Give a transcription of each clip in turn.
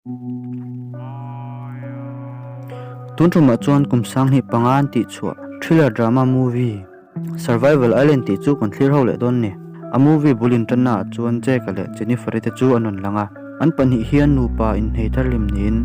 Tun tumah chuan kum 2005 an tih chhuah thriller drama movie Survival Island tih chu kan thlir ho leh dawn ni. A movie bul intanna ah chuan Jake-a leh Jennifer-i te chu an rawn lang a, an pahnih hian nupa inhei thar hlim niin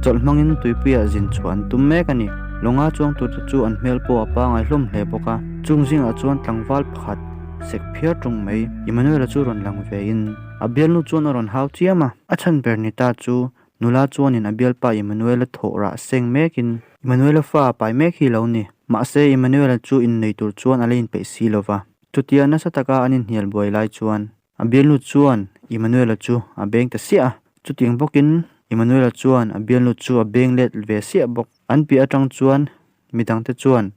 chawlh hmangin tuipuiah zin chhuah an tum mek a ni. Lawnga chuang turte chu an hmel pawh a pangai hlawm hle bawk a, chung zingah chuan tlangval pakhat sek phiar tung mai Emmanuel-a chu rawn lang vein a bialnu chuan a rawn hau chiam a. A chhan ber ni ta chu nula chuanin a bialpa Emmanuel-a thawh rah seng mekin Emmanuel-a fa a pai mek hi lo ni. Mahse, Emmanuel-a chu innei tur chuan a la inpeih si lo va. Chutia nasa taka an inhnial buai lai chuan a bialnu chuan Emmanuel-a chu a beng ta siah a. Chutiang bawkin Emmanuel-a chuan a bialnu chu a beng let ve siah bawk. An piah atang chuan Midangte chuan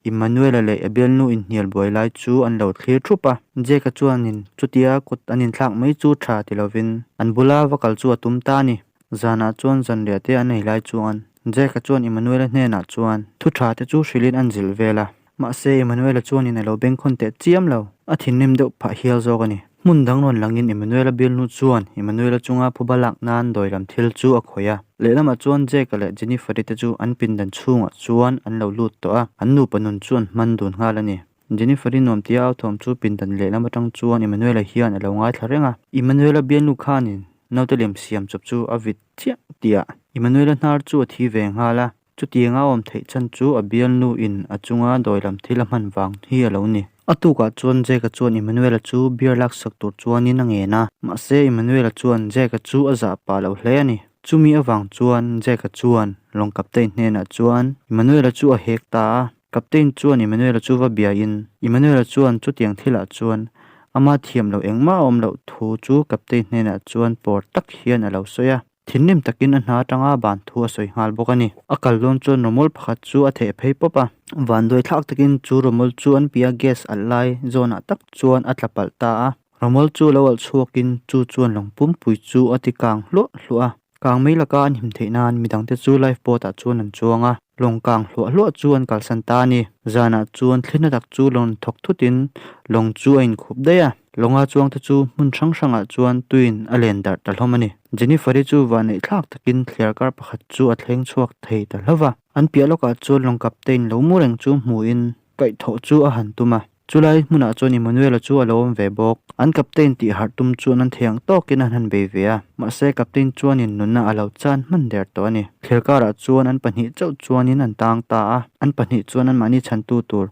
Immanuela leh a bialnu inhnial buai lai chu an lo thlir thup a. Jake-a chuanin chutia kut an inthlak mai chu tha ti lovin an bula va kal chu a tum ta a ni. Zanah chuan zanriah te an ei lai chuan Jake-a chuan Immanuela hnenah chuan thu tha te chu hrilhin an zilh vel a. Mahse Immanuela chuanin a lo bengkhawn teh chiam lo. A thinrim deuh phah hial zawk a ni. Hmun dang rawn langin Emmanuela bialnu chuan Emmanuela chunga phuba lak nan dawi lam thil chu a khawih a. Lehlamah chuan Jake-a leh Jennifer-i te chu an pindan chhungah chuan an lo lut tawh a, an nupa nun chu an hman dun nghal a ni. Jennifer-i nuam tia au thawm chu pindan lehlam atang chuan Emmanuela hian a lo ngaithla reng a. Emmanuela bialnu khanin naute lem siam chawp chu a vit chiah tih ah Emmanuela hnar chu a thi ve nghal a. Chutianga awm theih chhan chu a bialnu in a chunga dawi lam thil a hman vang hi a lo ni. A tukah chuan Jake-a chuan Emmanuel-a chu beer laksak tur chuanin a ngen a, mahse Emmanuel-a chuan Jake-a chu a zah pah lo hle a ni. Chumi avang chuan Jake-a chuan lawng captain hnenah chuan Emmanuel-a chu a hek ta a, captain chuan Emmanuel-a chu va biain Emmanuel-a chuan chutiang thilah chuan ama thiam loh engmah a awm loh thu chu captain hnenah chuan pawr tak hian a lo sawi a. Thinrim takin a hna atanga ban thu a sawi nghal bawk a ni. A kal dawn chuan rawmawl pakhat chu a theh phei pawp a. Vanduai thlak takin chu rawmawl chu an piah gas alh lai zawnah tak chuan a tla palh ta a. Rawmawl chu lo alh chhuakin chu chuan lawng pumpui chu a ti kang hluah hluah a. Kang mai laka an him theih nan midangte chu life boat ah chuan an chuang a. Lawng kang hluah hluah chu an kalsan ta a ni. Zanah chuan thlirna tak chu lawng thawk thutin lawng chu a inkhup daih a. Lawnga chuangte chu hmun hrang hrangah chuan tuiin a len darh ta hlawm a ni. Jennifer-i chu vahneih thlak takin thliar kar pakhat chu a thleng chhuak thei ta hlauh va. An piah lawkah chuan lawng captain lo mu reng chu hmuhin kaihthawh chu a han tum a. Chulai hmunah chuan Emmanuel-a chu a lo awm ve bawk. An captain tih harh tum chuan an thei ang tawkin an han bei ve a. Mahse captain chuanin nunna a lo chan hman der tawh a ni. Thliar karah chuan an pahnih chauh chuanin an tang ta a. An pahnih chuan anmahni chhantu tur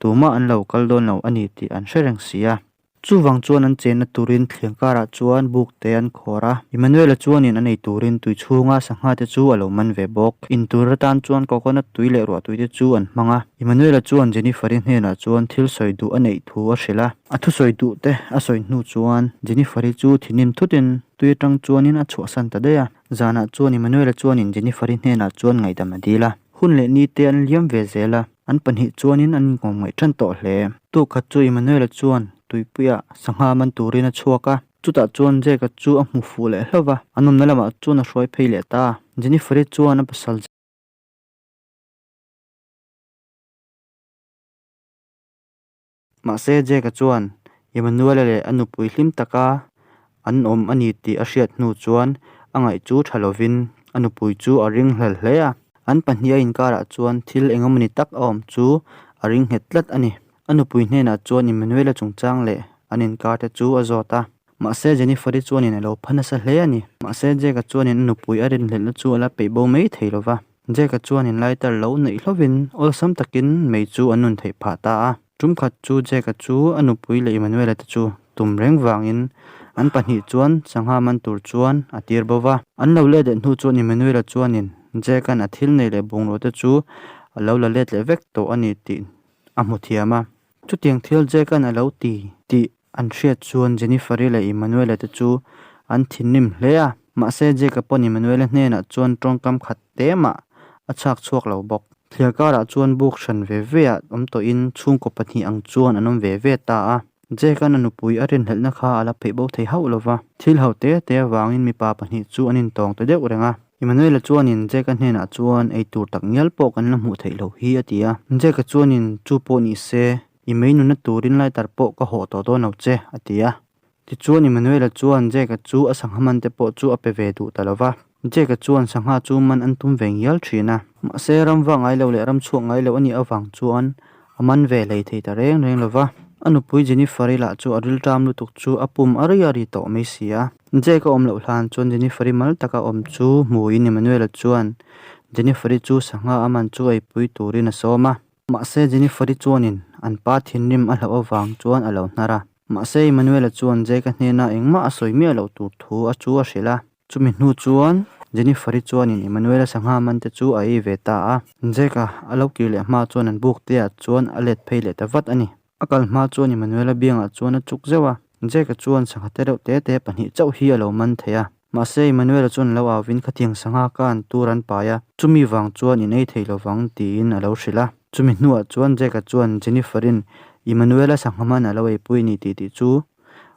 tumah an lo kal dawn lo a ni tih an hre reng si a. Chuvang chuan an chenna turin thliang karah chuan buk te an khawr a, Emmanuel-a chuanin a nei turin tui chhunga sangha te chu a lo man ve bawk. In tur atan chuan coconut tui leh ruah tui te chu an hmang a. Emmanuel-a chuan Jennifer-i hnenah chuan thil sawi duh a neih thu a hrilh a. A thusawi duh te a sawi hnu chuan Jennifer-i chu thinrim thutin tui atang chuanin a chhuahsan ta daih a. Zanah chuan Emmanuel-a chuanin Jennifer-i hnenah chuan ngaihdam a dil a. Hun leh ni te an liam ve zel a. An pahnih chuanin an inkawm ngaih tan tawh hle. Tukhat chu Emmanuel-a chuan tuipuiah sangha man turin a chhuak a, chutah chuan Jake-a chu a hmu fuh leh hlauh va, an awmna lamah chuan a hruai phei leh ta. Jennifer-i chuan a pasal Mahse Jake-a chuan Emmanuel-a leh a nupui hlim taka an awm a ni tih a hriat hnu chuan a ngaih chu tha lovin a nupui chu a ring hlel hle a. An pahnih a inkarah chuan thil engemawni tak a awm chu a ring nghet tlat a ni. A nupui hnenah chuan Emmanuel-a chungchang leh an inkar te chu a zawt a. Mahse Jennifer-i chuanin a lo pha nasa hle a ni. Mahse Jake-a chuanin a nupui a rinhlelhna chu a la peih bo mai thei lo va. Jake-a chuanin lighter lo neih hlovin awlsam takin mei chu an nun theih phah ta a. Tum khat chu Jake-a chu a nupui leh Emmanuel-a te chu tum reng vangin an pahnih chuan sangha man tur chuan a tir bo va. An lo let leh hnu chuan Emmanuel-a chuanin Jake-a'n a thil nei leh bungraw te chu a lo la let leh vek tawh a ni tih a hmu thiam a. Chutiang thil Jake-a'n a lo ti tih an hriat chuan Jennifer-i leh Emmanuel-a te chu an thinrim hle a. Mahse Jake-a pawn Emmanuel-a hnenah chuan tawngkam khat te mah a chhak chhuak lo bawk. Thliar karah chuan buk hran ve ve ah awm tawhin chhungkaw pahnih ang chuan an awm ve ve ta a. Jake-a'n a nupui a rinhlelhna kha a la peih bo thei hauh lo va. Thil ho te te avangin mipa pahnih chu an intawng ta deuh reng a. Emmanuel-a chuanin Jake-a hnenah chuan ei tur tak ngial pawh kan la hmuh theih loh hi a ti a. Jake-a chuanin chu pawh ni se, i mei nunna turin lighter pawh ka hawh tawh dawn lo che a ti a. Tichuan Emmanuel-a chuan Jake-a chu a sangha man te pawh chu a pe ve duh ta lo va. Jake-a chuan sangha chu man an tum ve ngial thin a. Mahse, ram vak ngai lo leh ram chhuak ngai lo a nih avang chuan a man ve hlei thei ta reng reng lo va. A nupui Jennifer-i lah chu a rilṭam lutuk chu a pum a ri a ri tawh mai si a. Jake-a awm loh hlan chuan Jennifer-i mal taka awm chu hmuin Emmanuel-a chuan Jennifer-i chu sangha a man chu eipui turin a sawm a. Mahse, Jennifer-i chuanin an pa thinrim a hlauh avang chuan a lo hnar a. Mahse, Emmanuel-a chuan Jake-a hnena engmah a sawi miah loh tur thu a chu a hrilh a. Chumi hnu chuan Jennifer-i chuanin Emmanuel-a sangha man te chu a ei ve ta a. Jake-a a lo kir leh hma chuan an buk te ah chuan a let phei leh ta vat a ni. A kal hma chuan Emmanuel-a biangah chuan a chuk zeuh a. Jake-a chuan sangha te reuh te te pahnih chauh hi a lo man thei a. Mahse, Emmanuel-a chuan lo au vin khatiang sangha ka an tur an pai a, chumi vang chuan in ei thei lovang tiin a lo hrilh a. Chumi hnuah chuan Jake-a chuan Jennifer-in Emmanuel-a sangha man a lo eipui ni tih tih chu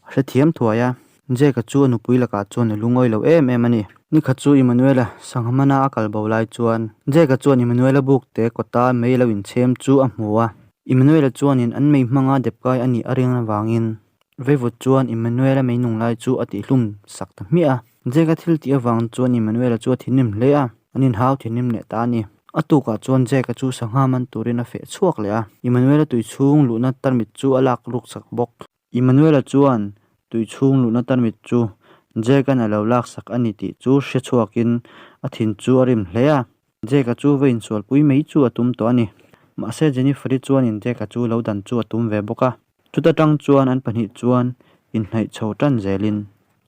a hrethiam thuai a. Jake-a chu a nupui lakah chuan a lungawi lo em em a ni. Nikhat chu Emmanuel-a sangha mana a kal bo lai chuan Jake-a chuan Emmanuel-a bukte kawta mei lo inchhem chu a hmu a. Emmanuel-a chuanin an mei hmanga depkai a nih a ring avangin Veivut chuan Emmanuel-a mei nung lai chu a tihlum sak ta hmiah a. Jake-a thil tih avang chuan Emmanuel-a chu a thinrim hle a, an inhau thinrim leh ta a ni. A tukah chuan Jake-a chu sangha man turin a feh chhuak leh a, Emmanuel-a tui chhung luhna tarmit chu a lak ruk sak bawk. Emmanuel-a chuan tui chhung luhna tarmit chu Jake-a'n a lo lak sak a ni tih chu hre chhuakin a thin chu a rim hle a. Jake-a chu va insualpui mai chu a tum tawh a ni. Mahse Jennifer-i chuanin Jake-a chu lo dan chu a tum ve bawk a. Chuta tang chuan an pahnih chuan inhnaih chho tan zelin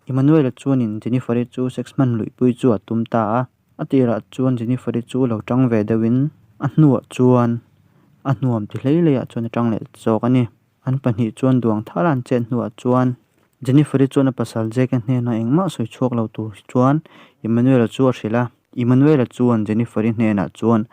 Emmanuel-a chuanin Jennifer-i chu sex hman luihpui chu a tum ta a. A tirah chuan Jennifer-i chu lo tang ve deuhin a hnuah chuan a hnuam ti hlei leiah chuan a tang leh zawk a ni. An pahnih chuan duang thar an chet hnuah chuan Jennifer-i chuan a pasal Jake-a hnenah engmah sawi chhuak lo tur chuan Emmanuel-a chu a hrilh a. Emmanuel-a chuan Jennifer-i hnenah chuan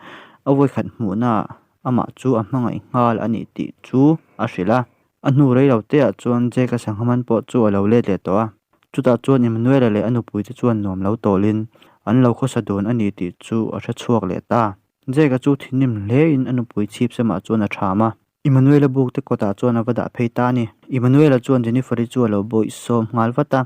a vawikhat hmuhnaah amah chu a hmangaih nghal a nih tih chu a hrilh a. A hnu rei lo teah chuan Jake-a sangha man pawh chu a lo let leh tawh a. Chutah chuan Emmanuel-a leh a nupuite chuan nuam lo tawlin an lo khawsa dun a ni tih chu a hre chhuak leh ta. Jake-a chu thinrim hlein a nupui chhip semah chuan a ṭham a. Emmanuel-a buk te kawtah chuan a va dah phei ta a ni. Emmanuel-a chuan Jennifer-i chu a lo bawih sawm nghal vat a,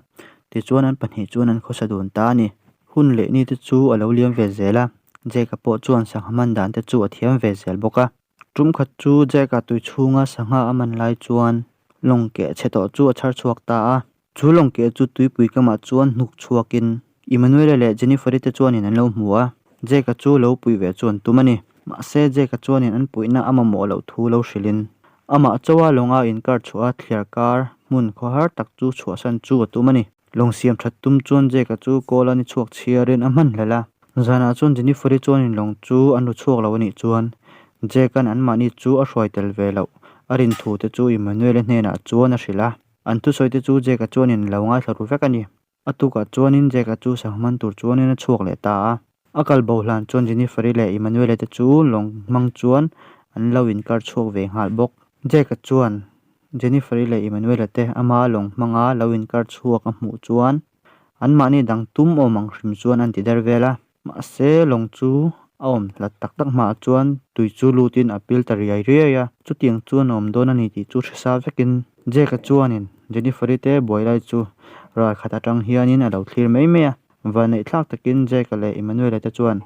tichuan an pahnih chuan an khawsa dun ta a ni. Hun leh ni te chu a lo liam ve zel a, Jake-a pawh chuan sangha man dan te chu a thiam ve zel bawk a. Tum khat chu Jake-a tui chhunga sangha a man lai chuan lawng keh chhe tawh chu a chhar chhuak ta a. Chu lawng keh chu tuipui kamah chuan hnuk chhuakin Emmanuel-a leh Jennifer-i te chuanin an lo hmu a, Jake-a chu lo puih ve chu an tum a ni. Mahse, Jake-a chuanin an puihna a mamawh loh thu lo hrilhin amah chawa lawnga inkar chhuah a thliar kar hmun khawhar tak chu chhuahsan chu a tum a ni. Lawng siam that tum chuan Jake-a chu kawl a ni chhuak chhiarin a hman hlel a. Zanah chuan Jennifer-i chuanin lawng chu an ru chhuak lo a nih chuan Jake-a'n anmahni chu a hruai tel ve loh a rin thu te chu Emmanuel-a hnenah chuan a hrilh a. An thusawi te chu Jake-a chuanin lo ngaithla ru vek a ni. A tukah chuanin Jake-a chu sangha man tur chuanin a chhuak leh ta a. A kal bo hlan chuan Jennifer-i leh Emmanuel-a te chu lawng hmang chuan an lo inkar chhuak ve nghal bawk. Jake-a chuan Jennifer-i leh Emmanuel-a te ama lawng hmanga lo inkar chhuak a hmuh chuan anmahni dang tum awm ang hrim chuan an ti der vel a. Mahse, lawng chu a awm hlat tak tak hmaah chuan tui chu lutin a pil ta riai riai a, chutiang chuan a awm dawn a ni tih chu hre sa vekin Jake-a chuanin Jennifer-i te buai lai chu ral khat atang hianin a lo thlir mai mai a. Vanneih thlak takin Jake-a leh Emmanuel-a te chuan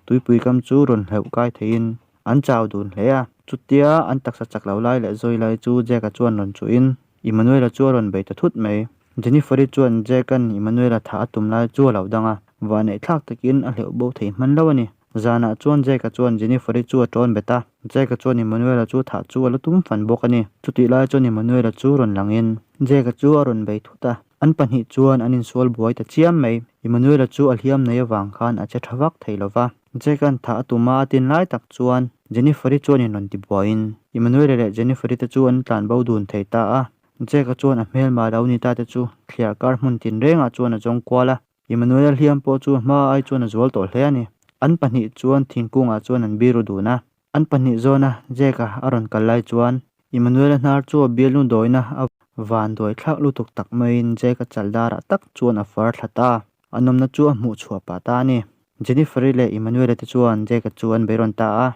tuipui kam chu rawn hleuh kai theiin an chau dun hle a. Chutia an taksa chak lo lai leh zawi lai chu Jake-a chuan rawn chuhin Emmanuel-a chu a rawn bei ta thut mai. Jennifer-i chuan Jack-a'n Emmanuel-a thah a tum lai chu a lo dang a, vahneih thlak takin a hleuh bo thei hman lo a ni. Zanah chuan Jack-a chuan Jennifer-i chu a tawn bet a, Jack-a chuan Emmanuel-a chu thah chu a la tum fan bawk a ni. Chutih lai chuan Emmanuel-a chu rawn langin Jack-a chu a rawn bei thut a, an pahnih chuan an insual buai ta chiam mai. Emmanuel-a chu a hliam nei avang khan a che tha vak thei lo va. Jack-a'n thah a tum a, a tin lai tak chuan Jennifer-i chuan rawn ti buaiin Emmanuel-a leh Jennifer-i te chu an tlan bo dun thei ta a. Jack-a chuan a hmelma lo ni ta te chu thliar kar hmun tinrengah chuan a zawng kual a. Emmanuel-a hliam pawh chu a hma ai chuan a zual tawh hle a ni. An pahnih chuan thingkungah chuan an biru dun a. An pahnih zawna Jack-a a rawn kal lai chuan Emmanuel-a hnar chu a bialnu dawina a van duai thlak lutuk tak maiin Jack-a chal darah tak chuan a far thla ta. A nawmna chu a hmuh chhuah pah ta a ni. Jennifer-i leh Emmanuel-a te chuan Jack-a chu an beirawn ta a.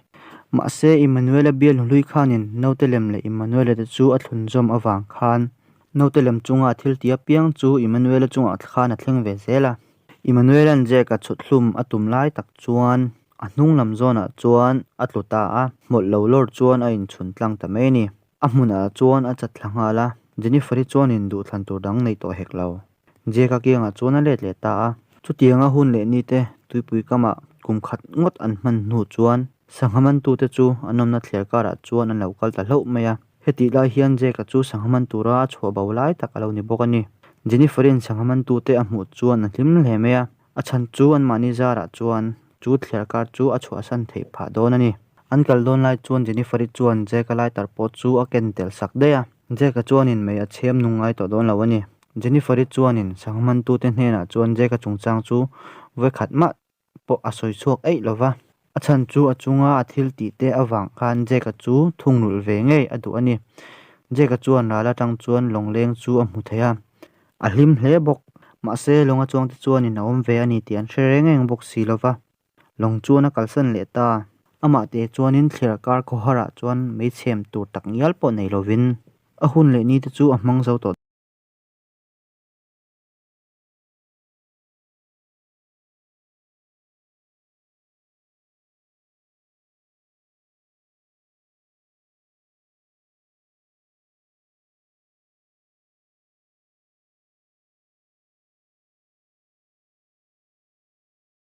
Mahse, Emmanuel-a bialnu hlui khanin naute lem leh Emmanuel-a te chu a thlunzawm avang khan naute lem chunga a thil ti apiang chu Emmanuel-a chungah khan a thleng ve zel a. Immanuela'n Jake-a chhut hlum a tum lai tak chuan a hnung lam zawnah chuan a tlu ta a, hmawlh lo lawr chuan a inchhun tlang ta mai a ni. A hmunah chuan a chat thla nghal a, Jennifer-i chuanin duhthlan tur dang nei tawh hek lo. Jake-a kiangah chuan a let leh ta a. Chutianga hun leh nite tuipui kamah kum khat ngawt an hman hnu chuan sangha mantute chu an awmna thliar karah chuan an lo kal ta hlauh mai a. Hetih lai hian Jake-a chu sangha man tura a chhuah bo lai tak a lo ni bawk a ni. Jennifer-i'n sangha mantute a hmuh chuan a hlim hle mai a, a chhan chu anmahni zarah chuan chu thliar kar chu a chhuahsan theih phah dawn a ni. An kal dawn lai chuan Jennifer-i chuan Jake-a lighter pawh chu a ken tel sak daih a. Jake-a chuanin mei a chhem nung ngai tawh dawn lo a ni. Jennifer-i chuanin sangha mantute hnenah chuan Jake-a chungchang chu vawikhat mah pawh a sawi chhuak eih lo va. A chhan chu a chunga a thil tih te avang khan Jake-a chu thungrulh ve ngei a duh a ni. Jake-a chuan ral atang chuan lawngleng chu a hmu thei a, a hlim hle bawk. Mahse, lawnga chuangte chuanin a awm ve a ni tih an hre reng reng bawk si lo va. Lawng chuan a kalsan leh ta. Amah te chuanin thliar kar khawharah chuan meichhem tur tak ngial pawh nei lovin a hun leh ni te chu a hmang zo tawh.